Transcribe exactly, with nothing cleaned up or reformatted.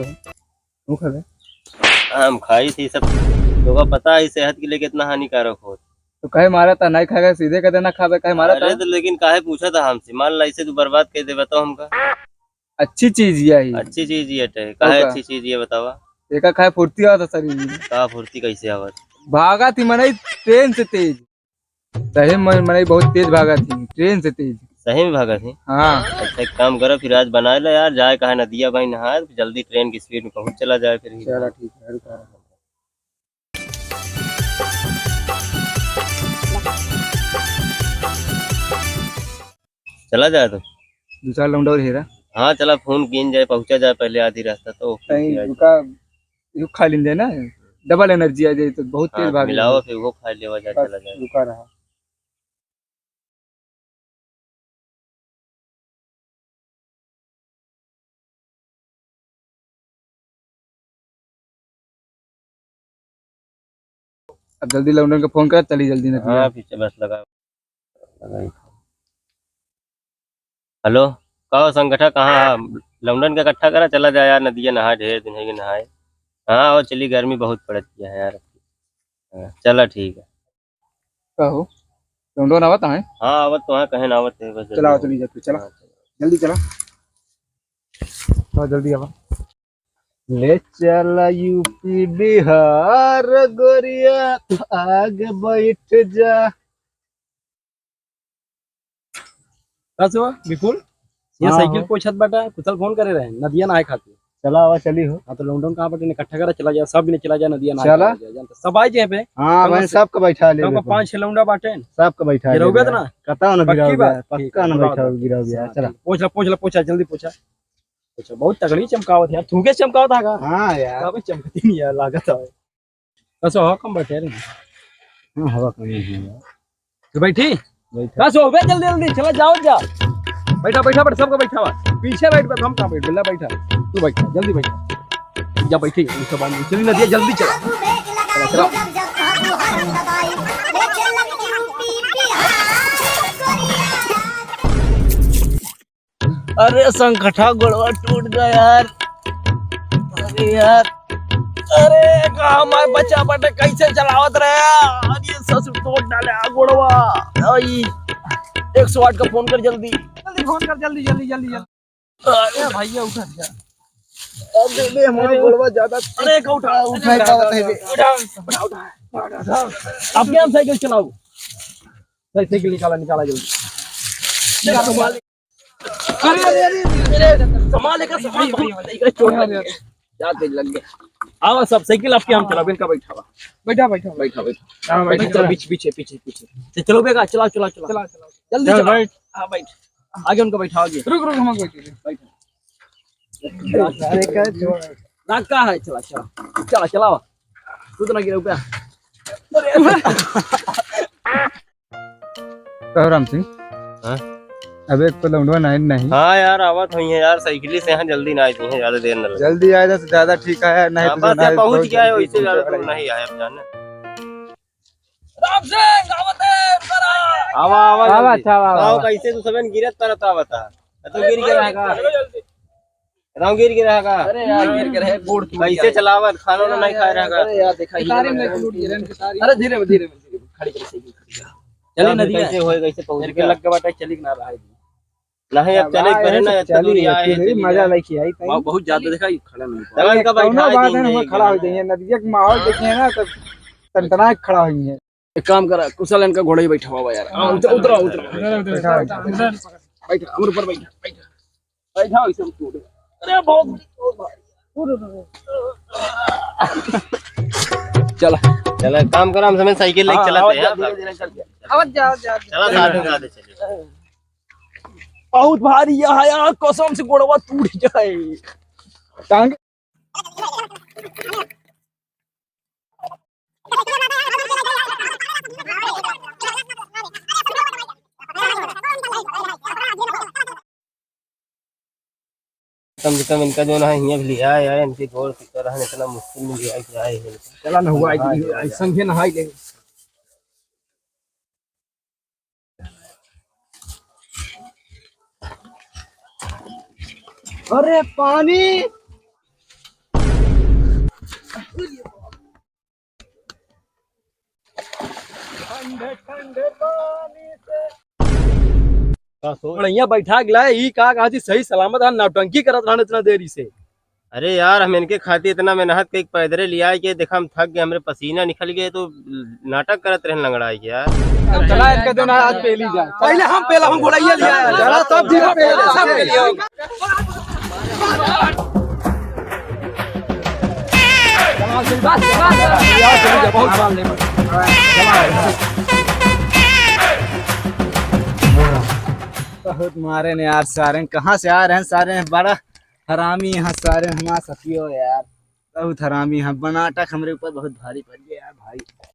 तू खा ले। हम खाई थी सब, तोका पता है सेहत के लिए कितना हानिकारक होत। तो काहे मारा था, नहीं खाएगा, सीधे कहते ना खावे, काहे मारा अरे था? तो लेकिन काहे पूछा था हमसे? मान ला इसे तू बर्बाद कर देबा तो हमका। अच्छी चीज ये है। अच्छी चीज ये है, काहे का? अच्छी चीज ये बतावा। एका खाए फुर्ती आवत है शरीर में। का फुर्ती कैसे आवत? भागा थी मनई ट्रेन से तेज। सही में मनई बहुत तेज भागा थी, ट्रेन से तेज। सही में भागा थी? हाँ। अच्छा, एक काम करो, फिर आज बनाए लो यार, जाए कहा नदिया भाई नहाए, जल्दी ट्रेन की स्पीड में पहुँच चला जाए फिर। चला ठीक है, रुका। चला जाए तो। दो चार लौंडा और हेरा। हाँ, चला फोन कीन जाए, पहुँचा जाए पहले आधी रास्ता तो। कहीं रुका, यू खा लीन जाए ना, डबल एनर्जी आ जाए तो बहुत तेज हाँ, भाग मिलाओ जाए। फिर वो खा लेवा जाए, बस चला जाए। रुका रहा। अब जल्दी लौंडन के फोन कर, चली जल्दी नदिया। हाँ, पीछे बस लगा, लगा ही। हेलो, का हो संगठा, कहाँ है? लौंडन के इकट्ठा करा, चला जाए यार, नदिया नहाए, ढेर दिन है कि नहाए। हाँ, और चली, गर्मी बहुत पड़त है यार। हाँ, चला ठीक है। का हो? लौंडन आवत है? हाँ, आवत तो है, कहे ना आवत है, बस जल्दी चला, आओ। चली जा तू, चला। हाँ, चला। जल्दी चला। हाँ, जल्दी आवा। ले चला यूपी बिहार गोरिया, आगे बैठ जा। का से हुआ, विपुल? ये हाँ, साइकिल हो। पोछत बाटा, कुशल फोन करे रहे, नदिया नहाए खातिर। चला, आवा, चली हो। हाँ, तो लौंडन कहाँ बाटे, इकट्ठा करा, चला जाए, सब ने चला जाए, नदिया नहाए चला। चला जाए, जानते, सब आए जे पे। हाँ, कम भाई, से सबके बैठा ले कम बेटा। पाँच छह लौंडा बाटे। सबके बैठा ये ले रहुबे बेटा। तो ना? कता ना पक्की गिराओ बात? बेटा, ठीक पक्का है, ना बुलाओ बैठा दे। गिराओ बेटा। हाँ, चला। ठीक। पोछ ला, पोछ ला, पोछ ला, जल्दी पोछा। अच्छा, बहुत तगड़ी चमकावत है यार, थूके चमकावत है का? हाँ यार। कभी चमकती नहीं है, लागत है। बस हवा कम बैठे रे। हाँ, हवा कम है यार। तो बैठी? बैठा। बस हो बे, जल्दी, जल्दी, चला जाओ, जा। बैठा, बैठा, बैठ, सबको बैठा हुआ। पीछे बैठ, बैठ, हम कहाँ बैठ, बिल्ला बैठा। तू बैठा, जल्दी बैठा। जा बैठी, ये सब आदमी। चली नदिया, जल्दी चला। चला, चला। अरे संगठा, गोड़वा टूट गया यार। अरे यार, अरे कहाँ हमार बच्चा बाटे, कैसे चलावत रहे? अरे ससुर तोड़ डाले आ गोड़वा। आई, एक सौ आठ का फोन कर जल्दी। जल्दी फोन कर, जल्दी, जल्दी, जल्दी, जल्दी। अरे भैया उठा दिया। अरे ले, हमारा अरे, गोड़वा ज्यादा अरे का उठा, उठा, उठा, उठा, उठा, उठा, उठा, उठा। आप क्या साइकिल चलाओ? साइकिल निकाला, निकाला जल्दी। अरे, अरे, अरे, अरे, संभाल लेकर, संभाल, भाई, बहुत भाई, तेज है, चोट लग गया। क्या तेज लग गया? आवा सब, साइकिल आपके हम चलाओ, इनका बैठावा। बैठा, बैठा। बैठा, बैठा। हाँ, बैठा, बैठा। चलो, पीछे, पीछे, पीछे, पीछे। चल, चलो बेगा, चलाओ, चलाओ, चलाओ। चलाओ, चलाओ। जल्दी चल, चलाओ। बैठ। हाँ, बैठ। आगे उनको बैठाओ, आगे। रुक, रुक, हम बैठे। बैठो। अरे, का जो राग का है? चला, चला। चला, चलावा। तू तो ना गिरा ऊपर। अरे। कहो राम सिंह। हाँ? अब एक तो लौंडवा नाइन नहीं। हाँ यार, आवत हुई है यार, साइकिल से यहाँ जल्दी ना आई थी, ज्यादा देर न लगे। जल्दी आए तो ज्यादा ठीक है, नहीं हाँ, तो बस ना यार, पहुँच बहुत गया है, जल्दी वैसे ज्यादा पहुँच दूर गया। नहीं आया अब जाना। राम सिंह, आवत है, रुका रहा। आवा, आवा, आवा, जल्दी। अच्छा, आवा, आवा, आओ, आवा। कैसे तू सबेन गिरत परत आवत है? तो गिर के रहेगा। राम गिर के रहेगा। अरे यार, गिर के रहे, गोड़ टूट गया। कैसे चलावत, खाना वाना नहीं खाए रहेगा। अरे यार, देखा ही नहीं। अरे धीरे, धीरे, धीरे, धीरे, खड़ी कर, सही खड़ी कर। चले ना दिया। कैसे होए, कैसे पहुंच गया? लग के बाटा, चली ना रहा है। नहीं, अब चले, पहले ना, इतना दूर आए हैं, चली मजा गया। लेके आई, बहुत ज्यादा देखा, ये खड़ा नहीं हुआ। तब इनका बैठा कौनो बात देंगे, नहीं, खड़ा हो जाइए। नदिया के माहौल देखिए ना, तो टनटना के खड़ा हुई है। एक काम करा, कुशल इनका घोड़े ही बैठा हुआ यार। हाँ, उतर, उतरा, उतरा। उधर, उधर, उधर, उधर। बैठा, हमरे ऊपर बैठा, बैठा। बैठा, वैसे उठ, उठ। अरे, बहुत, बहुत भारी। उठ, उठ, उठ। चला। चला, एक काम करा, हम समय साइकिल लेके हाँ, चलते हैं, धीरे, धीरे चल। आवत जा, आवत जा। चला, साथ में जाते चले। बहुत भारी है यार, कसम से गोड़वा टूट जाए। टांग। कम से कम इनका जो ना है, हियाँ भी लिया है, इनके गोड़ के रहन इतना मुश्किल में लिया के आए हैं। चला ना हुआ, हाँ, ऐसा ही नहाई ले। अरे पानी, का सो? बढ़िया बैठा के लाए, ई का कहा थी, सही सलामत है, नौटंकी करत रहन इतना देरी से। अरे यार, हम इनके खातिर इतना मेहनत कइके पैदरे लिया के, देखा, हम थक गए, हमरे पसीना निकल गए, तो नाटक करत रहन लंगड़ाई के यार। चला, इनका देना आज पहली जाए। पहले हम पहला, हम घोड़ाइया लिया है। चला, सब चीज पहले, सब पहले। बहुत मार ले। बहुत मारे ने यार सारे, कहाँ से आ रहे हैं सारे, बड़ा हरामी यहाँ सारे हमारा सखियो यार, बहुत हरामी यहाँ। बनाटक हमरे ऊपर बहुत भारी पड़ गया यार भाई।